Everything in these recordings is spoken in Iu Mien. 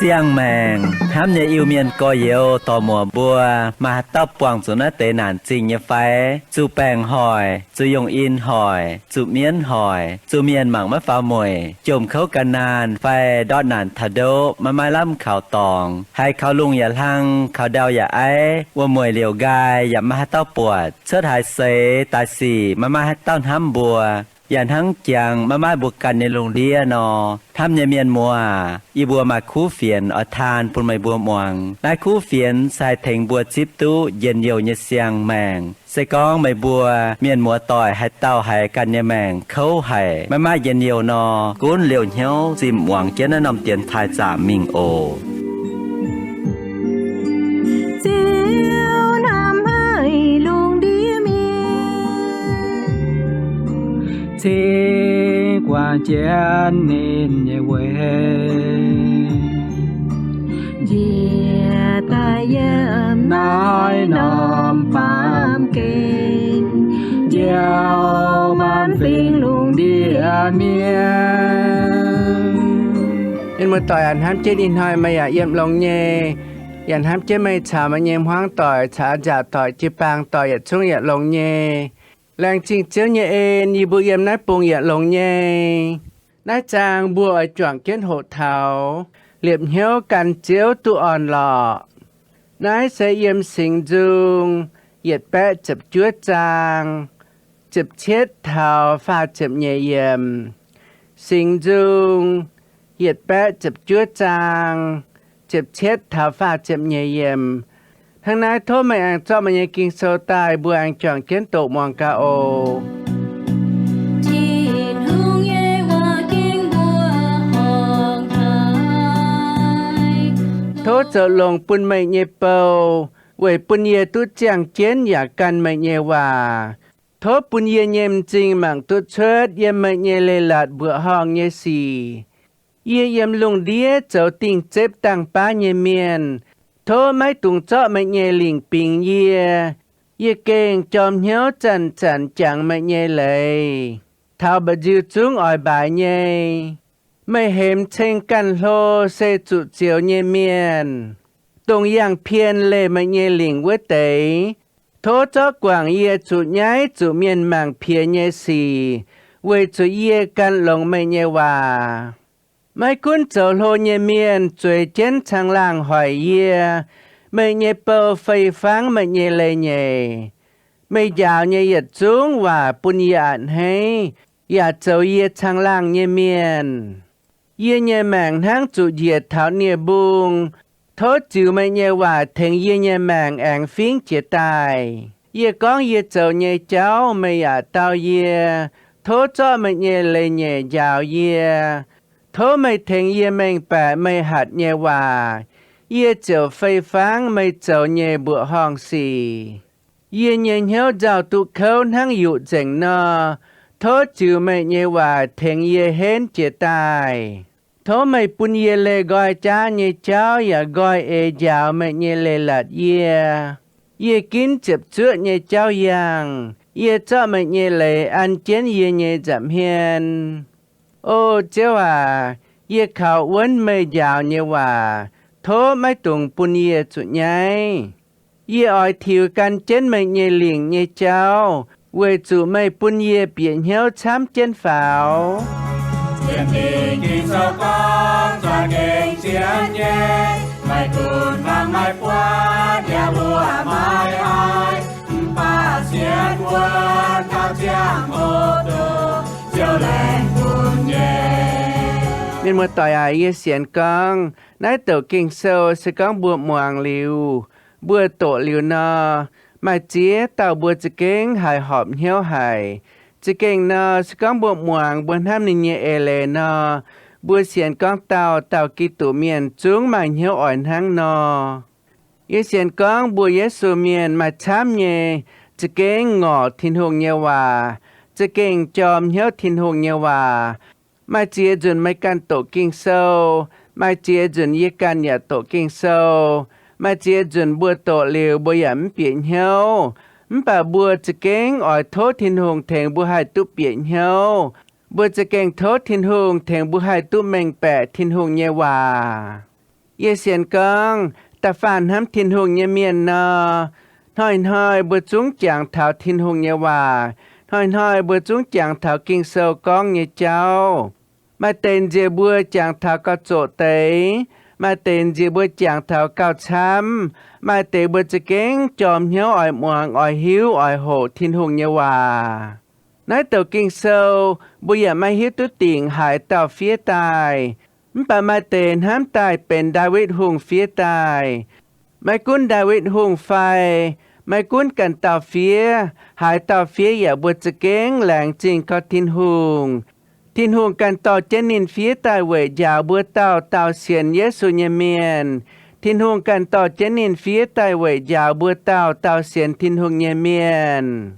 Siang-maengc hnamv nyei Iu-Mienh gorx-youz dorc-muoc mbuo, maaih haaix dauh buangh zuqc naaiv deix naanc zingh nyei fai? Zuqc baengc hoic, zuqc yungh in hoic, zuqc mienv hoic, zuqc mienh mangc maiv faaux mueic, jomc kouv gan naanh fai ndortv naanc taux ndoqv maiv maaih lamh kaux dorngx, haiz kaux lungh yaac hlang, kaux ndau yaac aiv, wuom-mueic liouc nqaai yaac maiv maaih haaix dauh buatc, cuotv haaix seix daaih sic maiv maaih haaix dauh hnamv mbuo, yaac hnangv jangx maiv maaih mbuo ganh nyei lungh ndiev nor. Hnamv nyei mienh muoz, yie mbuo maaih kuv fienx oix taan bun meih mbuo muangx. Naaiv kuv fienx se haih tengx mbuo zipv duqv njien-youh nyei siang-maengc. Se gorngv meih mbuo mienh muoz-doic haaix dauh haiz ganh nyei maengc kouv haic, maiv maaih njien-youh nor, gunv liouh hnyouv zimh muangx jienv naaiv norm dienx taaih zaamc mingh oc. Ziouv hnamv haic lungh ndiev mienh, cingx guangc jienv ninh nyei weic, njiec daaih yiem naaiv norm baamh gen, njoux maanc fingx lungh ndiev mienh. Mienh muoz-doic aac, hnamv jienv ih hnoi meih yaac yiem longx nyei, yaac hnamv jienv meih caux meih nyei hmuangv doic caux nziaauc doic, jiu-baang doic yietc zungv yaac longx nyei. Laengz zingh Ziouv nyei en, yie mbuo yiem naaiv bung yaac longx nyei. Naaiv zaang mbuo oix juangc jienv hoqc taux Liepc Hnyouv Gan Ziouv Duqv Orn-Lorqc. Naaiv se yiem Singx Nzung yietc baeqv ziepc juov zaang ziepc cietv taux faah ziepc nyeic yiemc. Singx Nzung yietc baeqv ziepc juov zaang ziepc cietv taux faah ziepc nyeic yiemc. Hnangv naaiv tov meih aengx zorqv meih nyei Ging-Sou daaih, mbuo aengx juangc jienv doqc muangx gaax oc. Tin-Hungh nyei waac-ging mbuo horngc haic. Tov zoux longx bun meih nyei bou, weic bun yie duqv ziangh jienv yaac gan meih nyei waac. Tov bun yie nyei m'zing mangc duqv cuotv yiem meih nyei leiz-latc mbuoqc horngh nyei sic. Yie yiem lungh ndiev zoux dingh zepv dangh baav nyei mienh, tov maiv dungx zorqv meih nyei lingc bingx yie. Yie gengh jorm hnyouv zanc-zanc jangx meih nyei leiz. Taux mba'nziu zungv oix mbaaix nyei. Meih hemx ceng ganh hlo se zuqc zioux nyei mienh, dongh yangh pien leih meih nyei lingc wuov deix. Tov zorqv guangc yie zuqc nyaiv zuqc mienh mangc piex nyei sic, weic zuqc yie gan longx meih nyei waac. Maiv gunv zoux hlo nyei mienh zueiz jienv caangh laangh hoic yie, meih nyei bou fei fangv meih nyei leiz-nyeic. Meih njaaux nyei yietc zungv waac bun yie a'hneiv, yaac zoux yie caangh laangh nyei mienh. Yie nyei maengc hnangv zuqc njiec taux nie-mbung. Tov ziux meih nyei waac tengx yie nyei maengc aengx fingv jiez daaih. Yie gorngv yie zoux nyei jauv meih yaac dau yie. Tov zorqv meih nyei leiz-nyeic njaaux yie. Tov meih tengx yie mengh baeqc meih hatc nyei waac. Yie ziouc fei fangv meih zoux nyei mbuoqc horngh sic. Yie nyei hnyouv nzauh duqv kouv hnangv yuqc nzengc nor. Tov ziux meih nyei waac tengx yie henv jiez daaih. Tov meih bun yie leih nqoi jaav nyei jauv yaac nqoi eix njaaux meih nyei leiz-latc yie. Yie ginv ziepc zuoqv nyei jauv yangh. Yie zorqv meih nyei leiz an jienv yie nyei nza'hmien. O Ziouv aac, yie kaux wuonv meih njaaux nyei waac. Tov maiv dungx bun yie zuqc nyaiv. Yie oix tiux gan jienv meih nyei lingc nyei jauv, weic zuqc meih bun yie bieqc hnyouv camv jienv faaux. Zien Dingc Ging-Sou gorngv za'gengh zien nyei, meih gunv mangc meih buatc yaac mbuo maiv aiv, mv baac sienx wuonv taux ziangh hoc dongh Ziouv laengz bun nyei. Mienh muoz-doic aac, yie sienx gorngv naaiv douc Ging-Sou se gorngv mbuo muangx liuz, mbuo doqc liuz nor, maaih ziex dauh mbuo za'gengh haiz horpc hnyouv haic. Za'gengh nor, se gorngv mbuo muangx mbuo hnamv ninh nyei eix leiz nor, mbuo sienx gorngv dauh dauh Giduc mienh zungv maaih hnyouv oix hnangv nor. Yie sienx gorngv mbuo Yesu mienh maaih camv nyei za'gengh ngorc Tin-Hungh nyei waac, za'gengh jorm hnyouv Tin-Hungh nyei waac. Maaih ziex nzunc meih ganh doqc Ging-Sou, Maaih ziex nzunc yie ganh yaac doqc Ging-Sou. Maaih ziex nzunc mbuo doqc liuz mbuo yaac mv bieqc hnyouv. Mv baac mbuo za'gengh oix tov Tin-Hungh tengx mbuo haih duqv bieqc hnyouv. Mbuo za'gengh tov Tin-Hungh tengx mbuo haih duqv mengh baeqc Tin-Hungh nyei waac. Yie sienx gorngv da'faanh hnamv Tin-Hungh nyei mienh nor, hnoi-hnoi mbuo zungv jangx taux Tin-Hungh nyei waac. Hnoi-hnoi mbuo zungv jangx taux Ging-Sou gorngv nyei jauv. Maaih deix nziex mbuo jangx taux gauh zoqc deix, maaih deix nziex mbuo jangx taux gauh camv, maaih deix mbuo za'gengh jorm hnyouv oix muangx, oix hiuv, oix hoqc Tin-Hungh nyei waac. Naaiv douc Ging-Sou mbuo yaac maiv hiuv duqv dingc haaix dauh fiev daaih. Mv baac maaih deix hnamv daaih benx Ndaawitv Hungh fiev daaih. Maiv gunv Ndaawitv Hungh fai maiv gunv ganh dauh fiev, haaix dauh fiev yaac mbuo za'gengh laengz zingh gau Tin-Hungh. Tin-Hungh ganh dorh jienv ninh fiev daaih weic njaaux mbuo dauh dauh sienx Yesu nyei mienh. Tin-Hungh ganh dorh jienv ninh fiev daaih weic njaaux mbuo dauh dauh sienx Tin-Hungh nyei mienh.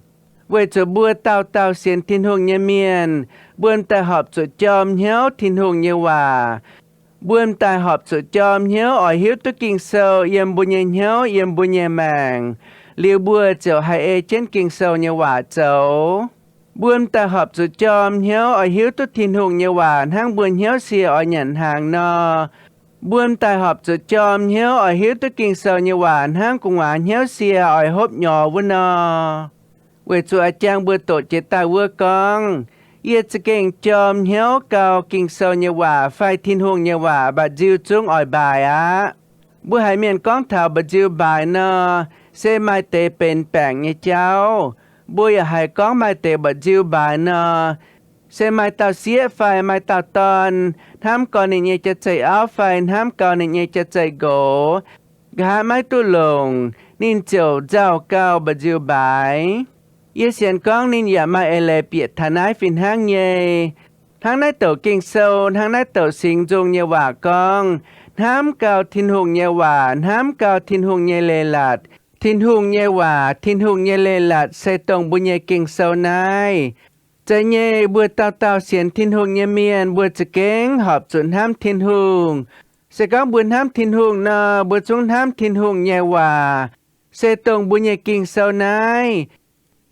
Weic zuqc mbuo dauh dauh sienx Tin-Hungh nyei mienh, mbuo m'daaih horpc zuqc jorm hnyouv Tin-Hungh nyei waac. Mbuo m'daaih horpc zuqc jorm hnyouv oix hiuv duqv Ging-Sou yiem mbuo nyei hnyouv, yiem mbuo nyei maengc, liuz mbuo ziouc haih ei jienv Ging-Sou nyei waac zoux. Mbuo m'daaih horpc zuqc jorm hnyouv oix hiuv duqv Tin-Hungh nyei waac hnangv mbuo hnyouv sie oix nyanc hnaangx nor. Mbuo m'daaih horpc zuqc jorm hnyouv oix hiuv duqv Ging-Sou nyei waac hnangv gu'nguaaz hnyouv sie oix hopv nyorx wuov nor. Weic zuqc a'jang mbuo doqc jiex daaih wuov gorngv, yie za'gengh jorm hnyouv gau Ging-Sou nyei waac fai Tin-Hungh nyei waac mba'nziu zungv oix mbaaix aqv. Mbuo haiz mienh gorngv taux mba'nziu mbaaix nor, se maaih deix benx baengc nyei jauv. Mbuo yaac haiz gorngv maaih deix mba'nziu mbaaix nor, se maaih dauh sieqv fai maaih dauh dorn hnamv gau ninh nyei jaav-zeih auv fai hnamv gau ninh nyei jaav-zeih nqox, nqa'haav maiv duqv longc, ninh ziouc nzauh gau mba'nziu mbaaix. Yie sienx gorngv ninh yaac maaih eix leiz bieqc taux naaiv fih hnangv nyei. Hnangv naaiv douc Ging-Sou, hnangv naaiv douc Singx Nzung nyei waac gorngv, hnamv gau Tin-Hungh nyei waac, hnamv gau Tin-Hungh nyei leiz-latc. Tin-Hungh nyei waac, Tin-Hungh nyei leiz-latc se dongh mbuo nyei Ging-Sou naaiv. Zeiz nyei, mbuo dauh dauh sienx Tin-Hungh nyei mienh, mbuo za'gengh horpc zuqc hnamv Tin-Hungh. Se gorngv mbuo hnamv Tin-Hungh nor, mbuo zungv hnamv Tin-Hungh nyei waac, se dongh mbuo nyei Ging-Sou naaiv.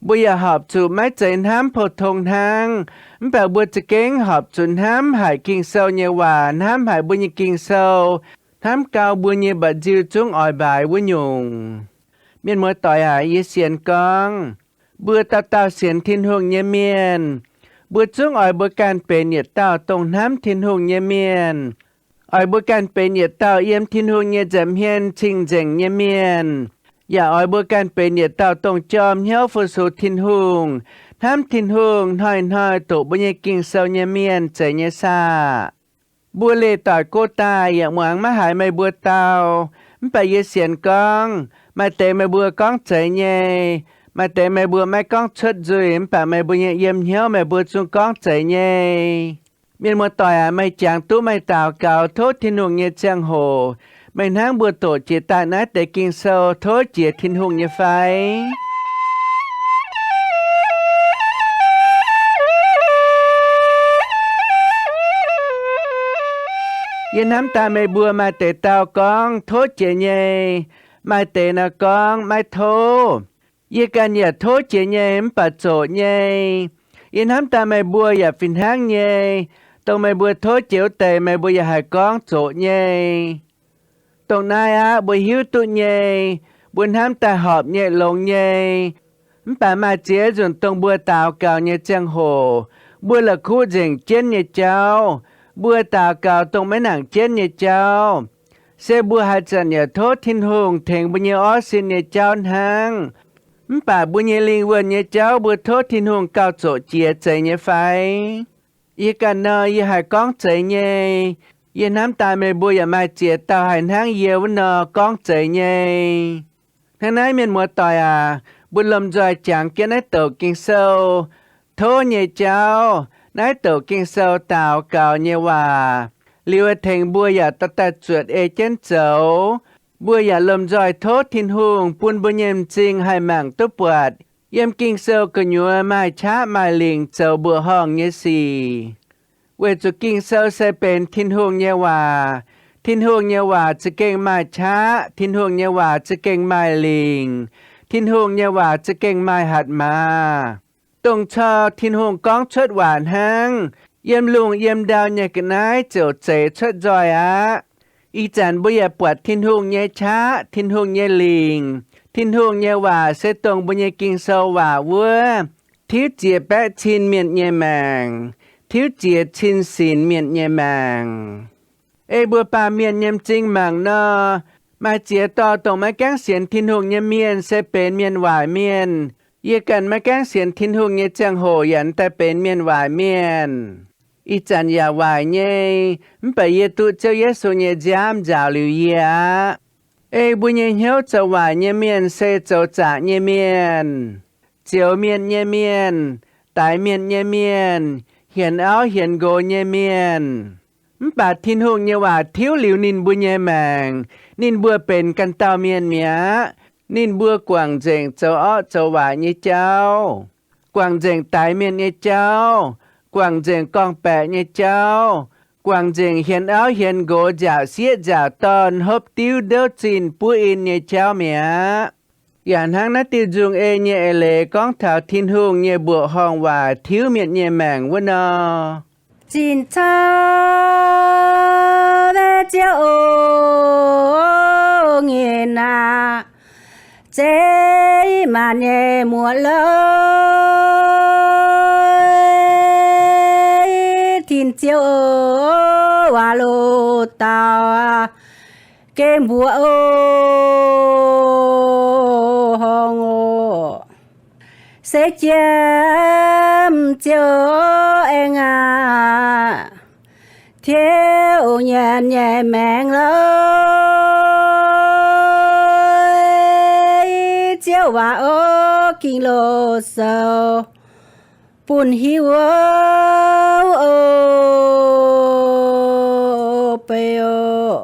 Mbuo yaac horpc zuqc maiv zeiz hnamv pou tong hnangv, mv baac mbuo za'gengh horpc zuqc hnamv haic Ging-Sou nyei waac, hnamv haic mbuo nyei Ging-Sou, hnamv gau mbuo nyei mba'nziu zungv oix mbaaix wuov nyungc. Mienh muoz-doic aac, yie sienx gorngv, mbuo dauh dauh sienx Tin-Hungh nyei mienh, mbuo zungv oix mbuo ganh benx yietc dauh dongh hnamv Tin-Hungh nyei mienh. Oix mbuo ganh benx yietc dauh yiem Tin-Hungh nyei nza'hmien cing-nzengc nyei mienh. Yaac oix mbuo ganh benx yietc dauh dongh jorm hnyouv fu-sux Tin-Hungh, hnamv Tin-Hungh, hnoi-hnoi doqc mbuo nyei Ging-Sou nyei mienh zeiz nyei saah? Mbuo leih doic go daaih yaac muangx maiv haiz meih mbuo dau. Mv baac yie sienx gorngv, maaih deix meih mbuo gorngv zeiz nyei. Maaih deix meih mbuo maiv gorngv cuotv nzuih, mv baac meih mbuo nyei yiem hnyouv meih mbuo zungv gorngv zeiz nyei. Mienh muoz-doic aac, meih jangx duqv meih daux gaux tov Tin-Hungh nyei ziangh hoc, meih hnangv mbuo doqc jiex daaih naaiv deix Ging-Sou tov jiex Tin-Hungh nyei fai? Yie hnamv daaih meih mbuo maaih deix dau gorngv tov jiex nyei, maaih deix nor gorngv maiv tov. Yie ganh yaac tov jiex nyei mv baac zoqc nyei. Yie hnamv daaih meih mbuo yaac fih hnangv nyei. Dongh meih mbuo tov jiex wuov deix meih mbuo yaac haih gorngv zoqc nyei. Dongh naaiv aqv mbuo hiuv duqv nyei. Mbuo hnamv daaih horpc nyei longx nyei. Mv baac maaih ziex nzunc dongh mbuo daux gaux nyei ziangh hoc, mbuo la'kuqv nzengc jienv nyei jauv. Mbuo daux gaux dongh maiv nangc jienv nyei jauv. Se mbuo haaix zanc yaac tov Tin-Hungh tengx mbuo nyei orv sin nyei jauv hnangv. Mv baac mbuo nyei lingh wuonh nyei jauv mbuo tov Tin-Hungh gauh zoqc jiex zeiz nyei fai? Yie ganh nor yie haih gorngv zeiz nyei. Yie hnamv daaih meih mbuo yaac maaih ziex dauh haih hnangv yie wuov nor gorngv zeiz nyei. Hnangv naaiv mienh muoz-doic aac, mbuo lomh nzoih jangx jienv naaiv douc Ging-Sou, tov nyei jauv, naaiv douc Ging-Sou daux gaux nyei waac, liuz tengx mbuo yaac dorh daaih zuotc ei jienv zoux. Mbuo yaac lomh nzoih tov Tin-Hungh bun mbuo nyei m'zing haih mangc duqv buatc yiem Ging-Sou gu'nyuoz maaih qaqv maaih lingc zoux mbuoqc horngh nyei sic. Weic zuqc Ging-Sou se benx Tin-Hungh nyei waac, Tin-Hungh nyei waac za'gengh maaih qaqv. Tin-Hungh nyei waac za'gengh maaih lingc. Tin-Hungh nyei waac za'gengh maaih hatc maaz. Dongh cor Tin-Hungh gorngv cuotv waac hnangv, yiem lungh yiem ndau nyei ga'naaiv ziouc zeix cuotv nzoih aqv. Ih zanc mbuo yaac buatc Tin-Hungh nyei qaqv, Tin-Hungh nyei lingc, Tin-Hungh nyei waac se dongh mbuo nyei Ging-Sou waac wuov, tiuv ziex baeqv cin mienh nyei maengc, tiuv ziex cin sinx mienh nyei maengc. Ei mbuo baamh mienh nyei m'zing mangc nor, maaih ziex dorh dongh maiv gaengh sienx Tin-Hungh nyei mienh se benx mienh waaic mienh. Yie ganh maiv gaengh sienx Tin-Hungh nyei ziangh hoc yaac daaih benx mienh waaic mienh. Ih zanc yaac waaic nyei, mv baac yie duqv Ziouv Yesu nyei nziaamv nzaaux liuz yie aqv. Ei mbuo nyei hnyouv zoux waaic nyei mienh se zoux zaqc nyei mienh, zioux mienh nyei mienh, daix mienh nyei mienh, hienx auv hienx nqox nyei mienh. Mv baac Tin-Hungh nyei waac tiuv liuz ninh mbuo nyei maengc, ninh mbuo benx ganh dauh mienh mi'aqv. Ninh mbuo guangc nzengc zoux orqv zoux waaic nyei jauv, guangc nzengc daix mienh nyei jauv, guangc nzengc gorngv-baeqc nyei jauv, guangc nzengc hienx auv hienx nqox, nziaauc sieqv nziaauc dorn, hopv diuv ndouv zinh buov in nyei jauv mi'aqv. Yaac hnangv naaiv diuh nzung ei nyei eix leiz gorngv taux Tin-Hungh nyei mbuoqc horngh waac tiuv mienh nyei maengc wuov nor. Zinh cau mbe Ziouv oc, nginh aac, zeiv maanc nyei muoz-loz. Tin-Ziouv oc, waac loz-daaux gengh mbuoqc oc, horngh oc. Se jiem Ziouv aengx aac, tiuv nyanc nyei maengc loh. Ziouv waac oc, ging-loz sou bun hiuv oc, beiv oc.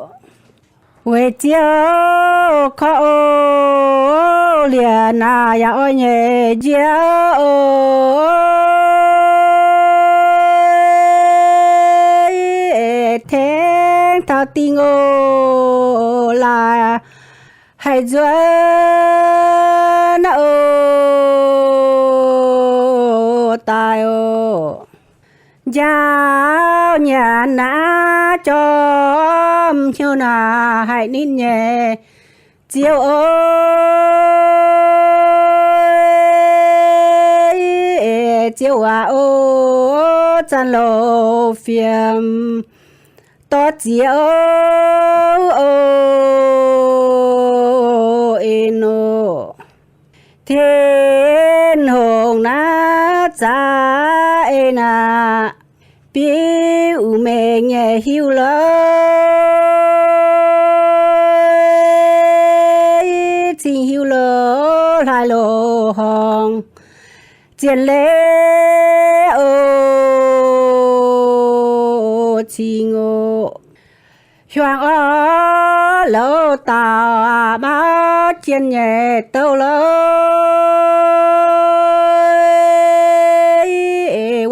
Weic Ziouv korv oc, liemh naaiv yaac oix nyei njiec oc, tengx taux dingh oc, laaix haih nzuonx oc, daaih oc. Njaaux nyanc naaiv jorm hnyouv naaic haih nitv nyei Ziouv oc. Ziouv waac oc, zanc loz fiem dorh ziex oc, oc, en oc. Tin-Hungh naaiv za'gengh ei naaic biux mengh nyei hiuv loh, cing hiuv loh, hlaaix loz-horngh, zien leiz oc, cing oc. Hiuang orv louz dauh aqv, mauv jien nyei douv loh,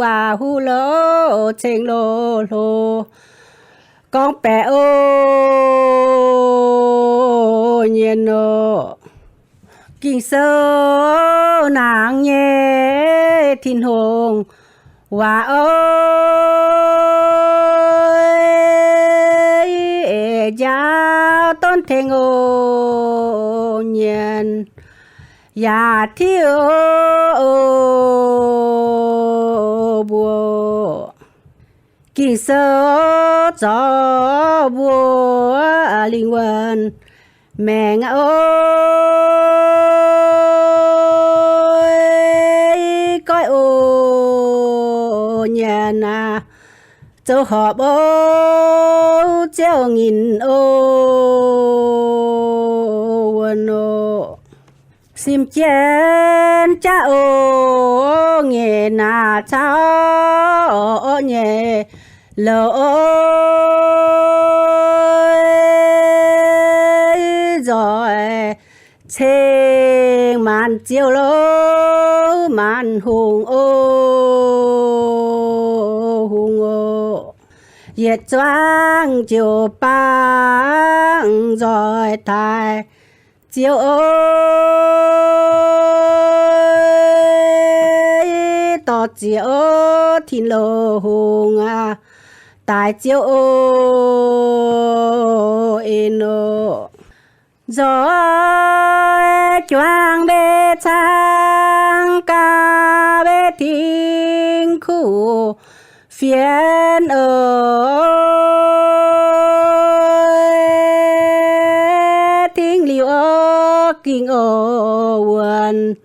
waac huv loh, ceng loh hlo, gorngv baeqc oc, nyienx oc. Ging-Sou nangx nyei Tin-Hungh waac oc, njaaux donv tengx oc, nyienx yaac tiuv oc, mbuo Ging-Sou zorc mbuo lingh wuonh maengc oc. Goiv oc, nyanc aac, zoux horpc oc, Ziouv nyinh oc, wuonh oc. Sim jienv jaav oc, nyiec naaic caux orqv nyei louc oc, nzoih ceng maanc ziouv loh, maanc hungh oc, hungh oc. Yietc zuangx jiu-baang nzoih daaih, Ziouv ov, dorh Ziouv Tin-Hungh aac, daaih Ziouv ov, en oc. Nzoih juangc mbuo cang gaax mbuo Tin-Hungh fienx oc. Dingc liuz oc, ging oc, wuonx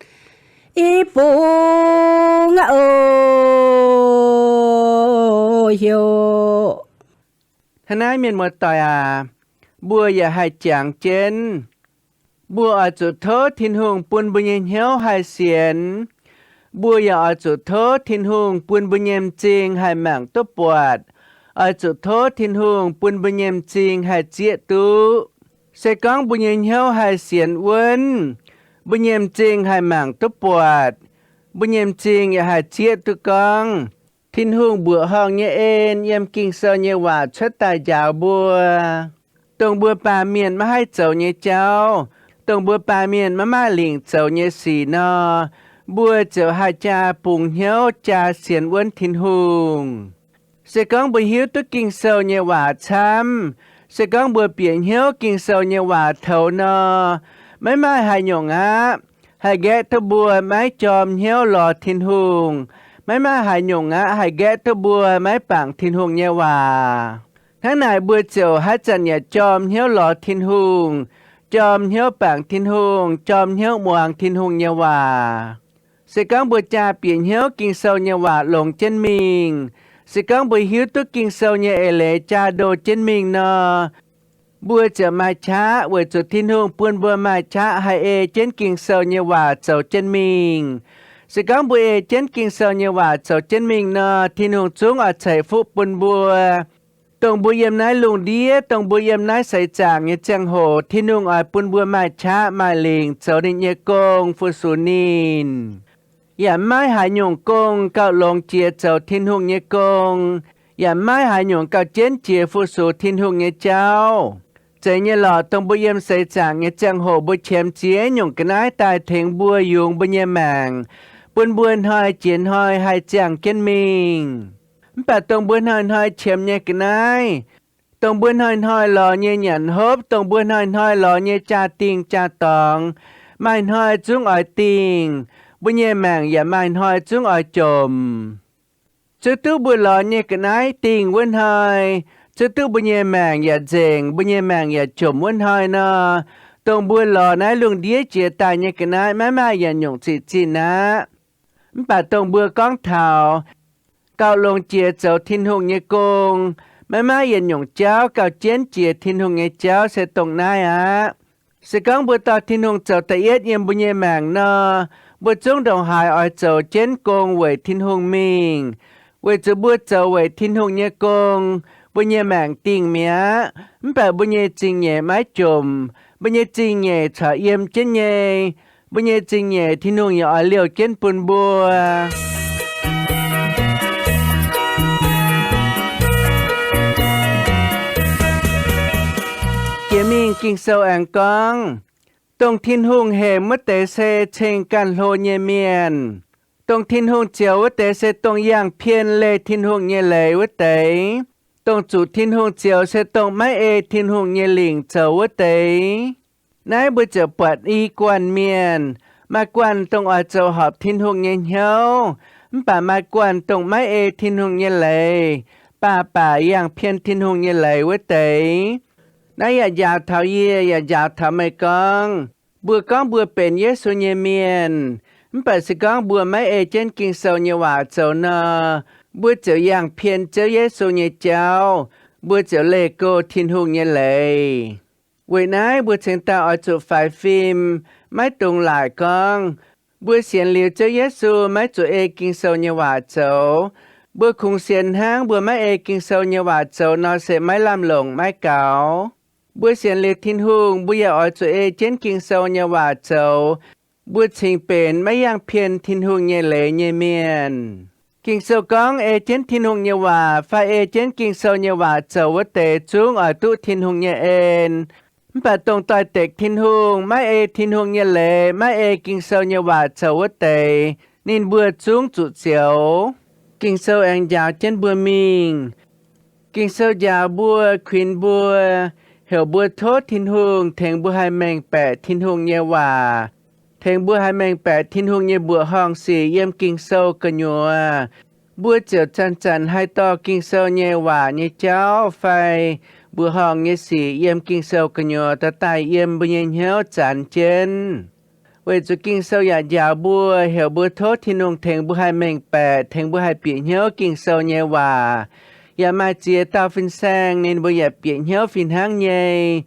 i bung oc, heuc. Hnangv naaiv, mienh muoz-doic aac, mbuo yaac haih jangx jienv. Mbuo oix zuqc tov Tin-Hungh bun mbuo nyei hnyouv haih sienx. Mbuo yaac oix zuqc tov Tin-Hungh bun mbuo nyei m'zing haih mangc duqv buatc, oix zuqc tov Tin-Hungh bun mbuo nyei m'zing haih zieqv duqv. Se gorngv mbuo nyei hnyouv haih sienx wuonv, mbuo nyei m'zing haih mangc duqv buatc, mbuo nyei m'zing yaac haih zieqv duqv gorngv Tin-Hungh mbuoqc horngh nyei en yiem Ging-Sou nyei waac cuotv daaih njaaux mbuo, dongh mbuo baamh mienh maiv haih zoux nyei jauv, dongh mbuo baamh mienh maiv maaih lingc zoux nyei sic nor, mbuo ziouc haih jaa bungx hnyouv jaa sienx wuonv Tin-Hungh. Se gorngv mbuo hiuv duqv Ging-Sou nyei waac camv, se gorngv mbuo bieqc hnyouv Ging-Sou nyei waac toux nor, maiv maaih haaix nyungc aqv haih nqaeqv duqv mbuo maiv jorm hnyouv lorz Tin-Hungh. Maiv maaih haaix nyungc aqv haih nqaeqv duqv mbuo maiv bangc Tin-Hungh nyei waac. Hnangv naaic mbuo ziouc haaix zanc yaac jorm hnyouv lorz Tin-Hungh, jorm hnyouv bangc Tin-Hungh, jorm hnyouv muangx Tin-Hungh nyei waac. Se gorngv mbuo jaa bieqc hnyouv Ging-Sou nyei waac longx jienv mingh, se gorngv mbuo hiuv duqv Ging-Sou nyei eix leiz jaa ndo jienv mingh nor, mbuo ziouc maaih qaqv weic zuqc Tin-Hungh bun mbuo maaih qaqv haih ei jienv Ging-Sou nyei waac zoux jienv mingh. Se gorngv mbuo ei jienv Ging-Sou nyei waac zoux jienv mingh nor, Tin-Hungh zungv oix ceix fuqv bun mbuo. Dongh mbuo yiem naaiv lungh ndiev, dongh mbuo yiem naaiv seix zaangc nyei ziangh hoc, Tin-Hungh oix bun mbuo maaih qaqv maaih lingc zoux ninh nyei gong fu-sux ninh. Yaac maiv maaih haaix nyungc gong gauh longx jiex zoux Tin-Hungh nyei gong, yaac maiv maaih haaix nyungc gauh jienv jiex fu-sux Tin-Hungh nyei jauv. Zeiz nyei lorqc, dongh mbuo yiem seix zaangc nyei ziangh hoc mbuo qiemx ziex nyungc ga'naaiv daaih tengx mbuo yungz mbuo nyei maengc, bun mbuo hnoi jiex hnoi haih ziangh jienv mingh. Mv baac dongh mbuo hnoi-hnoi qiemx nyei ga'naaiv, dongh mbuo hnoi-hnoi lorz nyei nyanc hopv, dongh mbuo hnoi-hnoi lorz nyei jaa-dingh jaa-dorngx, maaih hnoi zungv oix dingh. Mbuo nyei maengc yaac maaih hnoi zungv oix jomc. Zuov duqv mbuo lorz nyei ga'naaiv dingh wuov hnoi, zuov duqv mbuo nyei maengc yaac nzengc, mbuo nyei maengc yaac jomc wuov hnoi nor, dongh mbuo lorz naaiv lungh ndiev jiex daaih nyei ga'naaiv maiv maaih yietc nyungc ziqc zinh aqv. Mv baac dongh mbuo gorngv taux gauh longx jiex zoux Tin-Hungh nyei gong, maiv maaih yietc nyungc jauv gauh jienv jiex Tin-Hungh nyei jauv se dongh naaiv aqv. Se gorngv mbuo dorh Tin-Hungh zoux da'yietv yiem mbuo nyei maengc nor, mbuo zungv ndongc haaix oix zoux jienv gong weic Tin-Hungh mingh, weic zuqc mbuo zoux weic Tin-Hungh nyei gong, mbuo nyei maengc dingh mi'aqv. Mv baac mbuo nyei zingh nyeic maiv jomc, mbuo nyei zingh nyeic corc yiem jienv nyei. Mbuo nyei zingh nyeic Tin-Hungh yaac oix liouh jienv bun mbuo. Jiex mingh Ging-Sou aengx gorngv, dongh Tin-Hungh hemx wuov deix se ceng ganh hlo nyei mienh. Dongh Tin-Hungh zioux wuov deix se dongh yangh pien leih Tin-Hungh nyei leiz wuov deix, dongh zuqc Tin-Hungh zioux se dongh maiv ei Tin-Hungh nyei lingc zoux wuov deix. Naaiv mbuo ziouc buatc i guanh mienh, maaih guanh dongh oix zoux horpc Tin-Hungh nyei hnyouv, mv baac maaih guanh dongh maiv ei Tin-Hungh nyei leiz, baac baac yangh pien Tin-Hungh nyei leiz wuov deix. Naaiv yaac njaaux taux yie, yaac njaaux taux meih gorngv, mbuo gorngv mbuo benx Yesu nyei mienh, mv baac se gorngv mbuo maiv ei jienv Ging-Sou nyei waac zoux nor, mbuo ziouc yangh pien Ziouv Yesu nyei jauv, mbuo ziouc leih go Tin-Hungh nyei leiz. Weic naaiv mbuo cingx daaih oix zuqc faix fim, maiv dungx laaic gorngv, mbuo sienx liuz Ziouv Yesu maiv zuqc ei Ging-Sou nyei waac zoux. Mbuo kungx sienx hnangv mbuo maiv ei Ging-Sou nyei waac zoux nor se maiv lamh longc maiv gaux. Mbuo sienx liuz Tin-Hungh, mbuo yaac oix zuqc ei jienv Ging-Sou nyei waac zoux, mbuo cingx benx maiv yangh pien Tin-Hungh nyei leiz nyei mienh. Ging-Sou gorngv ei jienv Tin-Hungh nyei waac fai ei jienv Ging-Sou nyei waac zoux wuov deix zungv oix duqv Tin-Hungh nyei en. Mv baac dongh doix-dekc Tin-Hungh, maiv ei Tin-Hungh nyei leiz, maiv ei Ging-Sou nyei waac zoux wuov deix, ninh mbuo zungv zuqc zioux. Ging-Sou aengx njaaux jienv mbuo mingh. Ging-Sou njaaux mbuo, kuinx mbuo, heuc mbuo tov Tin-Hungh tengx mbuo haih mengh baeqc Tin-Hungh nyei waac, tengx mbuo haih mengh baeqc Tin-Hungh nyei mbuoqc horngh sic yiem Ging-Sou gu'nyuoz. Mbuo ziouc zanc-zanc haih dorh Ging-Sou nyei waac nyei jauv fai mbuoqc horngh nyei sic yiem Ging-Sou gu'nyuoz dorh daaih yiem mbuo nyei hnyouv zanx jienv. Weic zuqc Ging-Sou yaac njaaux mbuo, heuc mbuo tov Tin-Hungh tengx mbuo haih mengh baeqc, tengx mbuo haih bieqc hnyouv Ging-Sou nyei waac. Yaac maaih ziex dauh fin-saeng ninh mbuo yaac bieqc hnyouv fih hnangv nyei.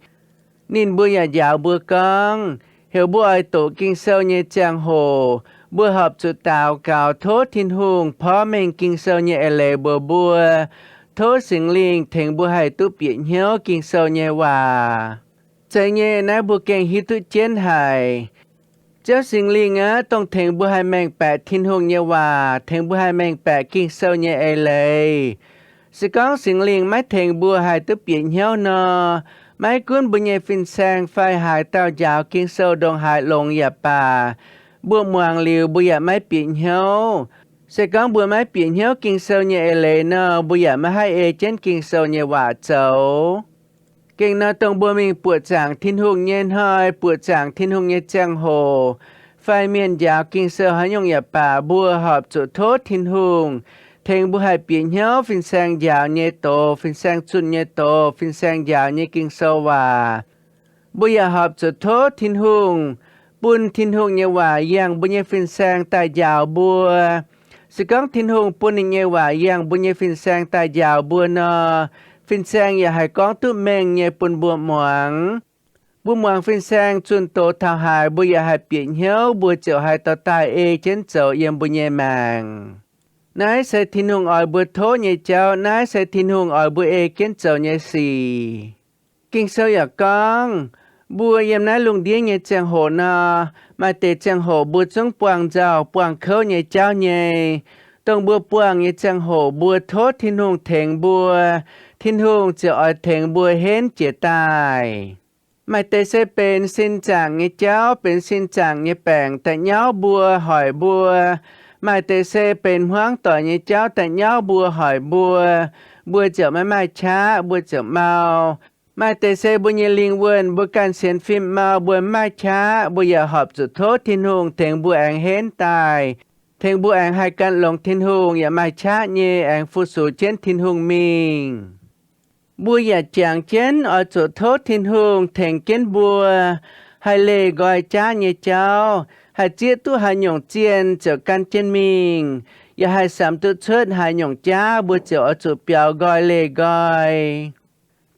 Ninh mbuo yaac njaaux mbuo gorngv, heuc mbuo oix doqc Ging-Sou nyei ziangh hoc, mbuo horpc zuqc daux gaux tov Tin-Hungh porv mengh Ging-Sou nyei eix leiz mbuox mbuo, tov Singx Lingh tengx mbuo haih duqv bieqc hnyouv Ging-Sou nyei waac. Zeiz nyei, naaiv mbuo gengh hiuv duqv jienv haic. Ziouv Singx Lingh aqv, dongh tengx mbuo haih mengh baeqc Tin-Hungh nyei waac, tengx mbuo haih mengh baeqc Ging-Sou nyei eix leiz. Se gorngv Singx Lingh maiv tengx mbuo haih duqv bieqc hnyouv nor, maiv gunv mbuo nyei fin-saeng fai haaix dauh njaaux Ging-Sou ndongc haaix longx yaac baac, mbuo muangx liuz mbuo yaac maiv bieqc hnyouv. Se gorngv mbuo maiv bieqc hnyouv Ging-Sou nyei eix leiz nor, mbuo yaac maiv haih ei jienv Ging-Sou nyei waac zoux. Gengh nor, dongh mbuo mingh buoqc zaangc Tin-Hungh nyei hnoi, buoqc zaangc Tin-Hungh nyei ziangh hoc, fai mienh njaaux Ging-Sou haaix nyungc yaac baac, mbuo horpc zuqc tov Tin-Hungh tengx mbuo haih bieqc hnyouv fin-saeng njaaux nyei doz, fin-saeng zunh nyei doz, fin-saeng njaaux nyei Ging-Sou waac. Mbuo yaac horpc zuqc tov Tin-Hungh bun Tin-Hungh nyei waac yangh mbuo nyei fin-saeng daaih njaaux mbuo. Se gorngv Tin-Hungh bun ninh nyei waac yangh mbuo nyei fin-saeng daaih njaaux mbuo nor, fin-saeng yaac haih gorngv duqv mengh nyei bun mbuo muangx. Mbuo muangx fin-saeng zunh doz taux haaix, mbuo yaac haih bieqc hnyouv, mbuo ziouc haih dorh daaih ei jienv zoux yiem mbuo nyei maengc. Naaiv se Tin-Hungh oix mbuo tov nyei jauv. Naaiv se Tin-Hungh oix mbuo ei jienv zoux nyei sic. Ging-Sou yaac gorngv, mbuo yiem naaiv lungh ndiev nyei ziangh hoc nor, maaih deix ziangh hoc mbuo zungv buangh nzauh buangh kouv nyei jauv nyei. Dongh mbuo buangh nyei ziangh hoc mbuo tov Tin-Hungh tengx mbuo, Tin-Hungh ziouc oix tengx mbuo henv jiez daaih. Maaih deix se benx sin zaangc nyei jauv, benx sin zaangc nyei baengc daaih nyauv mbuo, hoic mbuo. Maaih deix se benx hmuangv doic nyei jauv daaih nyauv mbuo, hoic mbuo. Mbuo ziouc maiv maaih qaqv, mbuo ziouc mau. Maaih deix se mbuo nyei lingh wuonh, mbuo ganh sienx fim mau, mbuo maiv maaih qaqv, mbuo yaac horpc zuqc tov Tin-Hungh tengx mbuo aengx henv daaih, tengx mbuo aengx haih gan longx Tin-Hungh, yaac maaih qaqv nyei aengx fu-sux jienv Tin-Hungh mingh. Mbuo yaac jangx jienv oix zuqc tov Tin-Hungh tengx jienv mbuo haih leih nqoi jaav nyei jauv, haih zieqv duqv haaix nyungc zienh ziouc gan jienv mingh, yaac haih samx duqv cuotv haaix nyungc jaav, mbuo ziouc oix zuqc biaux nqoi leih nqoi.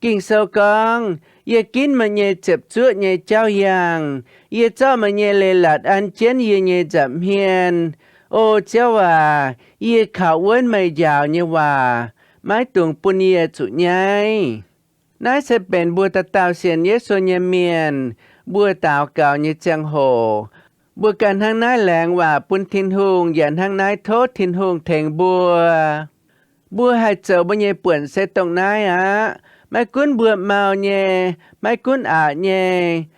Ging-Sou gorngv, yie ginv meih nyei ziepc zuoqv nyei jauv yangh, yie zorqv meih nyei leiz-latc an jienv yie nyei nza'hmien. O Ziouv aac, yie kaux wuonv meih njaaux nyei waac, maiv dungx bun yie zuqc nyaiv. Naaiv se benx mbuo dauh dauh sienx Yesu nyei mienh, mbuo daux gaux nyei ziangh hoc, mbuo ganh hnangv naaiv laengz waac bun Tin-Hungh, yaac hnangv naaiv tov Tin-Hungh tengx mbuo. Mbuo haih zoux mbuo nyei buonc se dongh naaiv aqv. Maiv gunv mbuo mau nyei, maiv gunv aqc nyei,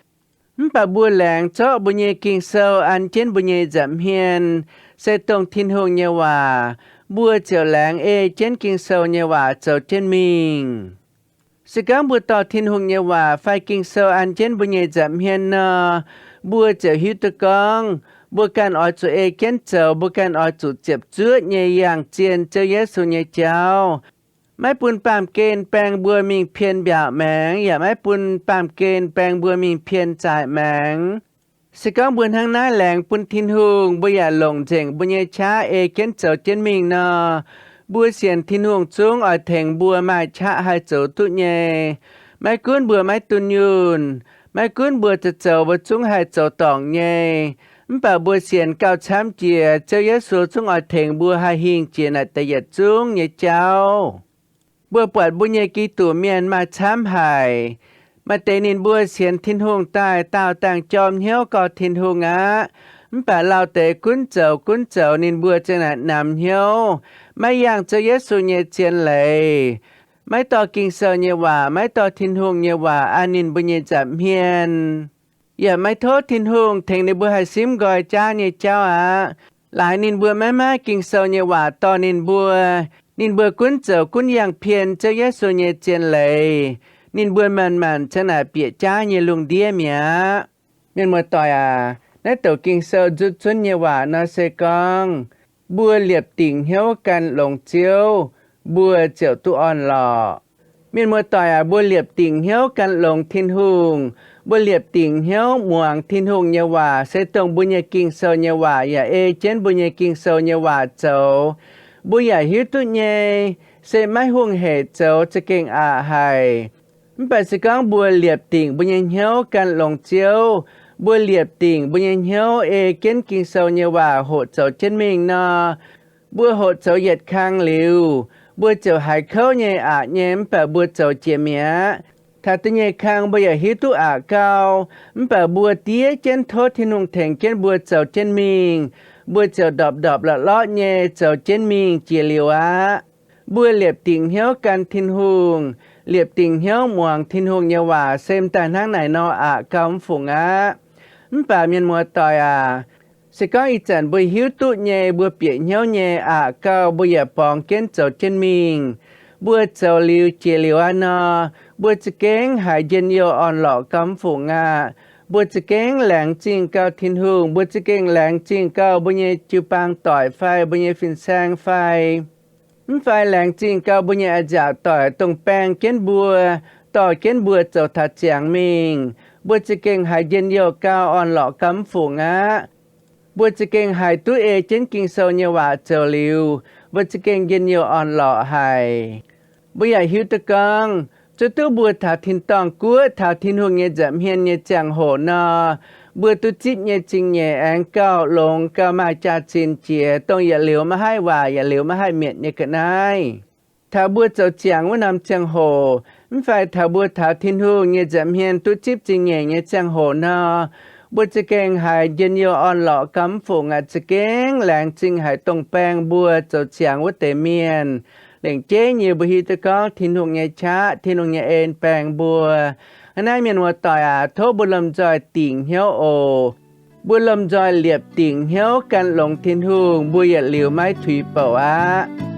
mv baac mbuo laengz zorqv mbuo nyei Ging-Sou an jienv mbuo nyei nza'hmien, se dongh Tin-Hungh nyei waac, mbuo ziouc laengz ei jienv Ging-Sou nyei waac zoux jienv mingh. Se gorngv mbuo dorh Tin-Hungh nyei waac fai Ging-Sou an jienv mbuo nyei nza'hmien nor, mbuo ziouc hiuv duqv gorngv mbuo ganh oix zuqc ei jienv zoux, mbuo ganh oix zuqc ziepc zuoqv nyei yangh zienh Ziouv Yesu nyei jauv. Maiv bun baamh gen baeng mbuo mingh pien mbiaauc maengx, yaac maiv bun baamh gen baeng mbuo mingh pien zaaic maengx. Se gorngv mbuo hnangv naaiv laengz bun Tin-Hungh, mbuo yaac longc nzengc mbuo nyei qaqv ei jienv zoux jienv mingh nor, mbuo sienx Tin-Hungh zungv oix tengx mbuo maaih qaqv haih zoux duqv nyei. Maiv gunv mbuo maiv dunh yunh, maiv gunv mbuo zoux zoux mbuo zungv haih zoux dorngc nyei, mv baac mbuo sienx gauh camv jiex, Ziouv Yesu zungv oix tengx mbuo haih hingh jiex naaic deix yietc zungv nyei jauv. Mbuo buatc mbuo nyei Giduc mienh maaih camv haic. Maaih deix ninh mbuo sienx Tin-Hungh daaih daauh dangh jorm hnyouv gorx Tin-Hungh aqv. Mv baac lauh deix gunv zoux gunv zoux, ninh mbuo ziang naaic namx hnyouv, maiv yangh Ziouv Yesu nyei zien leiz, maiv dorh Ging-Sou nyei waac, maiv dorh Tin-Hungh nyei waac an ninh mbuo nyei nza'hmien, yaac maiv tov Tin-Hungh tengx ninh mbuo haih simv nqoi jaav nyei jauv aqv. Laaix ninh mbuo maiv maaih Ging-Sou nyei waac dorh ninh mbuo, ninh mbuo gunv zoux gunv yangh pien Ziouv Yesu nyei zien leiz, ninh mbuo manc-manc ziang naaic bieqc jaav nyei lungh ndiev mi'aqv. Mienh muoz-doic aac, naaiv douc Ging-Sou nzutv zunv nyei waac nor se gorngv, mbuo liepc dingc hnyouv gan longx Ziouv, mbuo ziouc duqv orn-lorqc. Mienh muoz-doic aac, mbuo liepc dingc hnyouv gan longx Tin-Hungh, mbuo liepc dingc hnyouv muangx Tin-Hungh nyei waac, se dongh mbuo nyei Ging-Sou nyei waac, yaac ei jienv mbuo nyei Ging-Sou nyei waac zoux, mbuo yaac hiuv duqv nyei, se maiv hungh hec zoux za'gengh aqc haic. Mv baac se gorngv mbuo liepc dingc mbuo nyei hnyouv gan longx Ziouv, mbuo liepc dingc mbuo nyei hnyouv ei jienv Ging-Sou nyei waac hoqc zoux jienv mingh nor, mbuo hoqc zoux yietc kang liuz, mbuo ziouc haiz kouv nyei, aqc nyei, mv baac mbuo zoux jiex mi'aqv. Taux da'nyeic kang mbuo yaac hiuv duqv aqc gau, mv baac mbuo diev jienv tov Tin-Hungh tengx jienv mbuo zoux jienv mingh, mbuo ziouc ndorpc ndorpc lorqc lorqc nyei zoux jienv mingh jiex liuz aqv. Mbuo liepc dingc hnyouv gan Tin-Hungh, liepc dingc hnyouv muangx Tin-Hungh nyei waac se m'daaih hnangv naaic nor aqc gau mv fungc aqv. Mv baac mienh muoz-doic aac, se gorngv ih zanc mbuo hiuv duqv nyei, mbuo bieqc hnyouv nyei aqc gau, mbuo yaac borngz jienv zoux jienv mingh, mbuo zoux liuz jiex liuz aqv nor, mbuo za'gengh haiz njien-youh orn-lorqc gau mv fungc aqv. Mbuo za'gengh laengz zingh gau Tin-Hungh, mbuo za'gengh laengz zingh gau mbuo nyei jiu-baang doic fai mbuo nyei fin-saeng fai mv fai laengz zingh gau mbuo nyei a'nziaauc doic, dongh baeng jienv mbuo, dorh jienv mbuo zoux taux ziangx mingh, mbuo za'gengh haiz njien-youh gau, orn-lorqc gau mv fungc aqv. Mbuo za'gengh haiz duqv ei jienv Ging-Sou nyei waac zoux liuz, mbuo za'gengh njien-youh orn-lorqc haic. Mbuo yaac hiuv duqv gorngv, zuov duqv mbuo taux tin-dorngh guoqv, taux Tin-Hungh nyei nza'hmien nyei ziangh hoc nor, mbuo duqv zipv nyei zingh nyeic aengx gauh longx, gauh maaih jaax-zinh jiex, dongh yietc liuz maiv haih waaic, yietc liuz maiv haih mietc nyei ga'naaiv. Taux mbuo zoux ziangx wuov norm ziangh hoc, mv fai taux mbuo taux Tin-Hungh nyei nza'hmien duqv zipv zingh nyeic nyei ziangh hoc nor, mbuo za'gengh haiz njien-youh orn-lorqc gau mv fungc aqv. Za'gengh laengz zingh haic dongh baeng mbuo zoux ziangx wuov deix mienh. Lengc jeiv nyei mbuo hiuv duqv gorngv Tin-Hungh nyei qaqv, Tin-Hungh nyei en baeng mbuo. Hnangv naaiv mienh muoz-doic aac, tov mbuo lomh nzoih dingc hnyouv oc. Mbuo lomh nzoih liepc dingc hnyouv gan longx Tin-Hungh, mbuo yietc liuz maiv tuix bouc aqv.